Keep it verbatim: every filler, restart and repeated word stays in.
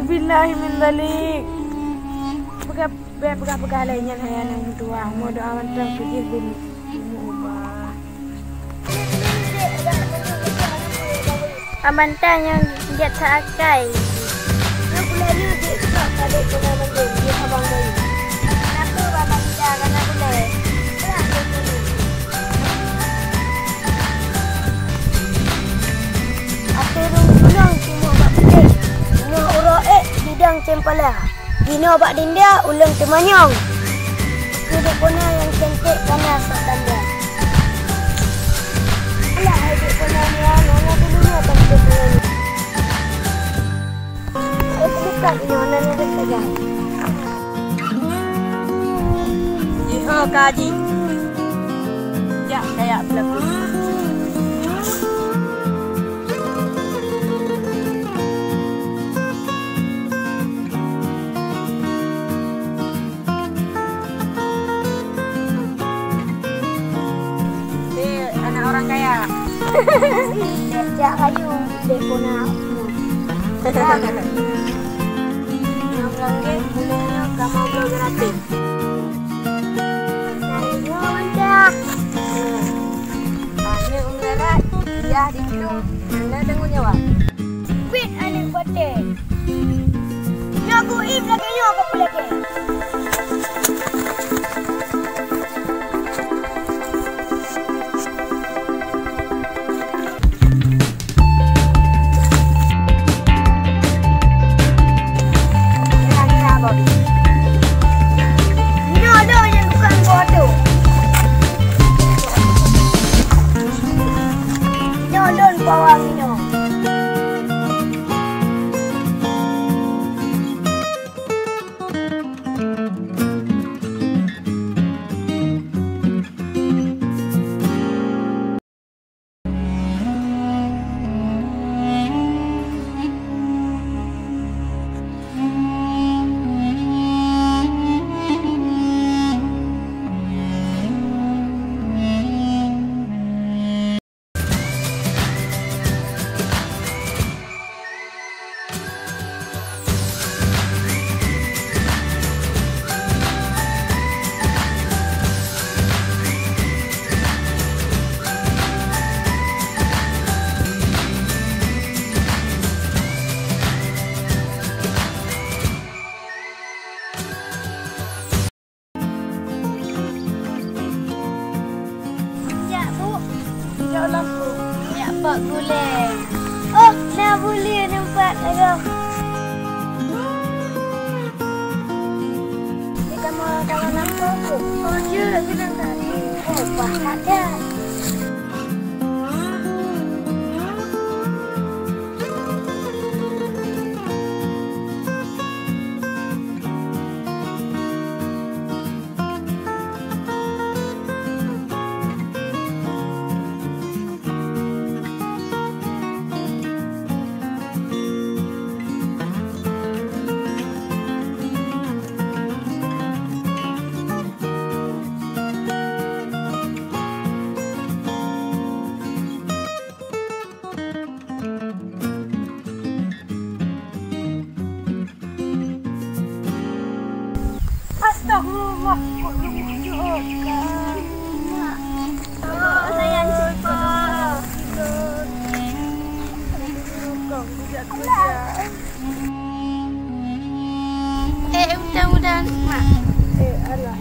Billahi min dzalik. Peugah, bèk peugah-peugah lé nyan hai aneuk meutuwah. Meudoa mantong keu jih geumu-, geumu ubah. Abang Tan nyang jeuet that akai. Nyoe gulèe nyoe jeuet keu padé guna mandum, jeuet abang bayi. Kenapa Baba Ida kana gulèe? Alah, jeuet dulu. Ateueh rhueng tulông cimok bak putéh. Nyoe uroe ék bidang cempala. Jinoe bak dinda ulôn teumanyong. Keu dek Bona nyang cantik kana sok tanda. Alah, hai dek Bona nyan, hana dulu nyoe teuntèe nyoe. Hai teubuka nyoe, hana lagèe sagai. Jiho ka jih. Jak kaya peulakon. Eh, anak orang kaya. Jak kayu, dek Bona. Nyang lagèe bunoe kamoe bloe gratis. Aneuk meulara, yah di hidung, hana tanggung jawab. Biet aneuk batèe. Nyoe ku im lagèe nyoe ka peulagèe. Nyoe lôn nyang tukang boh tu. Nyoe lôn pawang nyoe. Jak, Bu. Jak lampu. Jak bak gulèe. Oh, na buleuen teumpat lagoe. Di kamoe dalam lampu, Bu. Oh, jeuet keunan tadi. Oh, pahat that. Astagfirullah, kok leumoh jeuet. Mak, sayang cepat. Eh, mudah-mudahan, Mak. Eh, alah,